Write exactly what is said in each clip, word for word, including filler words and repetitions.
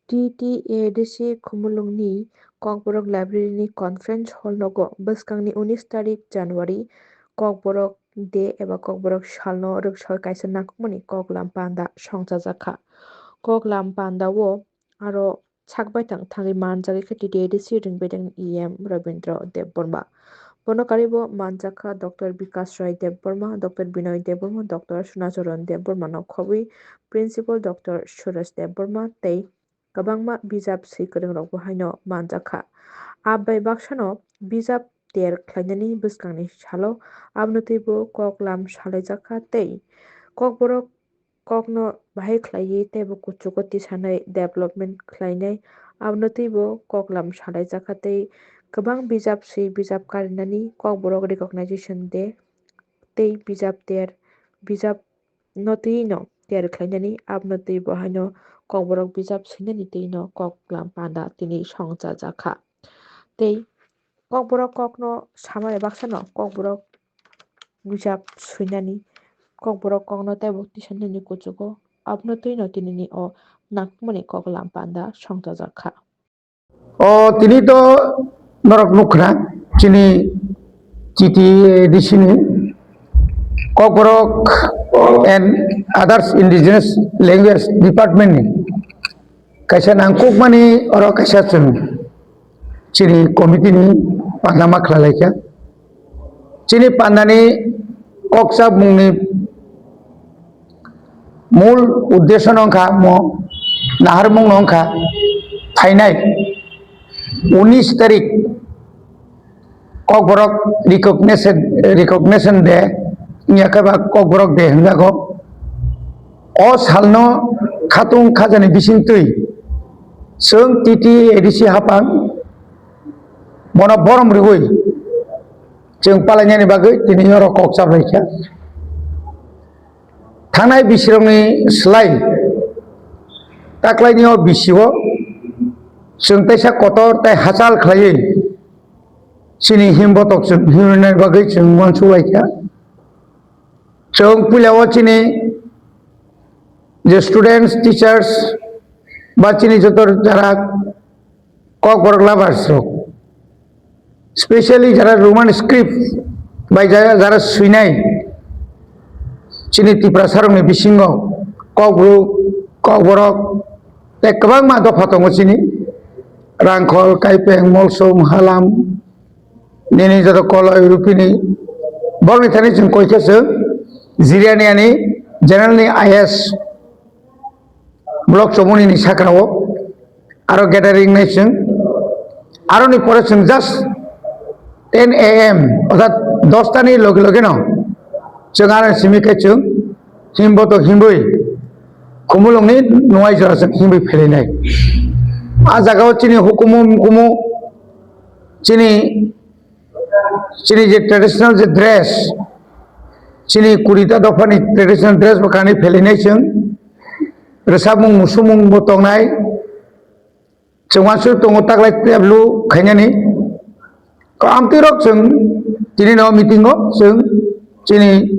T T A D C Khumulwngni Kokborok Library ni Conference Hall nogo bwskangni unis tarik January Kokborok Day eba Kokborok salno rwksoi kaisa nangkukmani koklam panda songchajakha. Koklam pandao aro sak baithang thangwi manjagwi khe T T A D C Ringbaidang E M Rabindra Debbarma. Bono karwibo manjakha Doctor Bikas Rai Debbarma, Doctor Binoy Debbarma, Doctor Sunacharan Debbarma no khobwi Principal Doctor Suresh Debbarma tei kwbangma bijap swi kwrwng rokbo haino manjakha. Abai baksano bijap ter khlainani bwskangni salo abono twibo koklam salaijakha tei Kokborok kokno bahai khlaiwi teibo kuchugo tisanai development khlainai abono twibo koklam salaijakha tei kwbang bijap swi bijap karinani Kokborok Recognition Day tei bijap ter bijap no twi no ter khlainani abono twibo haino Kokborok bijap swinani twi no koklam panda tini songchajakha. Tei Kokborok kokno samani baksano Kokborok bijap swinani, Kokborok kokno teibo tisanani kuchugo abono twi no tinini o nangkukmani koklam panda songchajakha. O tini to norok nukha chini T T A D C ni Kokborok and Others Indigenous Language Department ni kaisa nangkukmani oro kaisa chwng chini committee ni panda ma khlai laikha. Chini panda ni kokchapmung ni mul uddesho no wngkha mo naharmung no wngkha phainai unis tarik Kokborok recognition, recognition day wngya khe ba Kokborok day hwnjago. O salno khatung khajani bisingtwi chwng T T A D C hapang bono borom rwui chwng palainani bagwi tini oro kokchap laikha. Thangnai bisirokni slai taklaini o bisio chwng teisa kotor tei hachal khlaiwi chini himbotok chwng himnani bagwi chwng uansuk laikha. Chwng puila o chini je students, teachers ba chini joto jara Kokborok lovers rok, specially jara Roman script bai jara, jara swinai chini Tiprasa rokni bisingo Kokborok, Kokborok tei kwbangma dopha tongo chini Rangkhol, Kaipeng, Molsom, Halam, nini joto Koloi, Rupini, borokni thani chwng koikha chwng Jirania ni general ni I S block chomoni ni saka o aro gathering nai chwng, aroni pore chwng just ten A M orthat dosta ni loge loge no chwng aro simi khe chwng himbo to himbwi Khumulwng ni nuai jora chwng himbwi phelinai. A jaga o chini hukumu mukumu chini chini je traditional je dress, chini kurita dopha ni traditional dress bo kanwi phelinai chwng, rwchapmung musumung bo tongnai, chwng uansuk tongo taklai teblu khainani. Ko amtwi rok chwng tini no meeting o chwng chini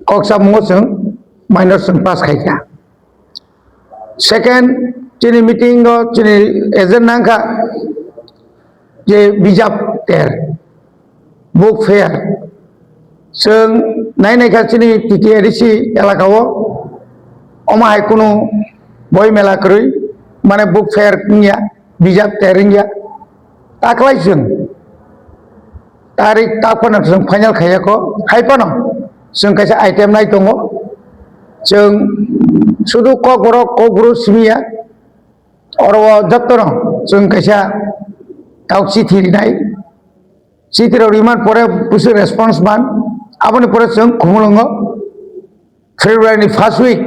kokchapmung o chwng minor chwng pass khaikha. Second, chini meeting o chini agenda wngkha je bijap ter, book fair. Chwng nai nai kha chini T T A D C elaka o omo hai kunu boi mela kwrwi, mane book fair wngya, bijap ter wngya. Taklai chwng tarik tak phano chwng final khaiya kho, hai phano chwng kaisa item nai tongo. Chwng sudu Kokborok, Kokborok simi ya, oro o jotono chwng kaisa kok chithi rinai. Chithi rok riman pore bwswk response man, aboni pore chwng Khumulwngo February ni first week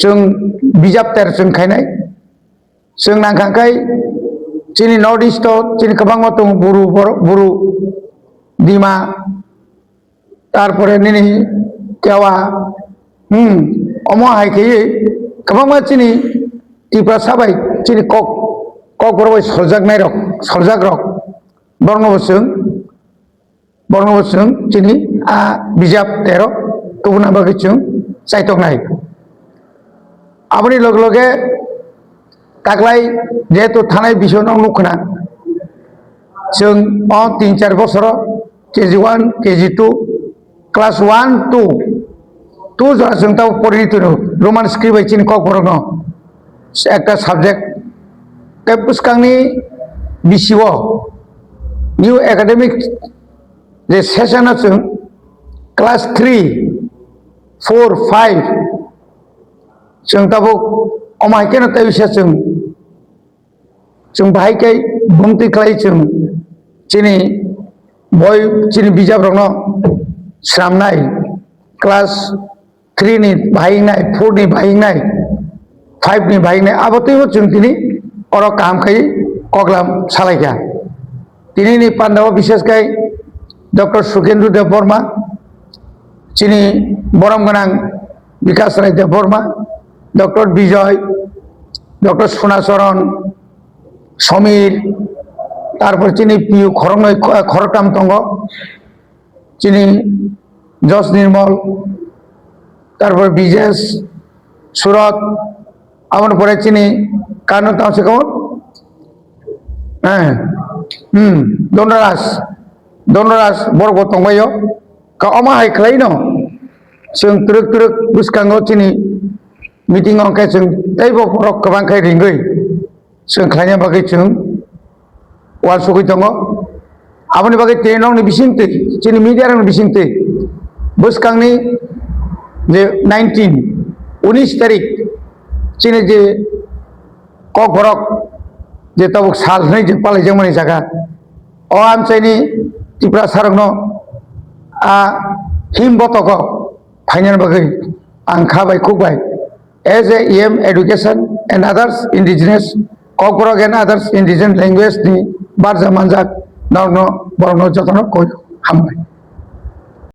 chwng bijap ter chwng khainai. Chwng nangkha khe chini North East o chini kwbangma tongo buru, buru, Dima, tarpore nini Kewa, hmm, omo hai khe kwbangma chini Tiprasa bai chini kok, Kokborok bai soljaknai rok, soljak rok, borno bo chwng Borno bo chwng chini a bijap tero tubuna bagwi chwng chaitoknai. Aboni loge loge Taklai jehetu thanai bising no nukha na, chwng o tin char bosoro K G one, K G two, class one, two, two jora chwng tabuk porini twino Roman script bai chini Kokborok no ekta subject. Tei bwskangni bisio new academic je session o chwng class three, four, five chwng tabuk omo hai kheno tei bisa chwng, chwng bahai khe bumtwi khlai chwng chini boi chini bijap rokno swnamnai class three ni bahai wngnai, four ni bahai wngnai, five ni bahai wngnai, abo twibo chwng tini oro kaham khai koklam salaikha. Tini ni pandao bishesh khai Doctor Sukendra Debbarma, chini borom gwnang Bikash Rai Debbarma, Doctor Bijoy, Doctor Sunacharan, Somir, tarpor chini piu khoroknwi, khoroktham tongo, chini Josh Nirmal, tarpor Bijesh, Surat, aboni pore chini kano tamo se kamo? Eh, hmm, Dondoraj, Dondoraj borok bo tongbaio. Ka omo hai khlaino, chwng twrwk twrwk bwskango chini meeting o hwnkhe chwng teibo borok kwbang khe ringwi chwng khlaina bagwi chwng uansugwi tongo. Aboni bagwi tini nokni bisingtwi, chini media rokni bisingtwi bwskangni je nineteen, unis tarik chini je Kokborok je tabuk sal hwnwi je palaijakmani jaga, o amchaini Tiprasarokno a him botogo phainani bagwi ang kha bai khuk bai as a E M Education and others indigenous Kokborok and others indigenous language ni barja manjak norokno borokno jotono koi hambai.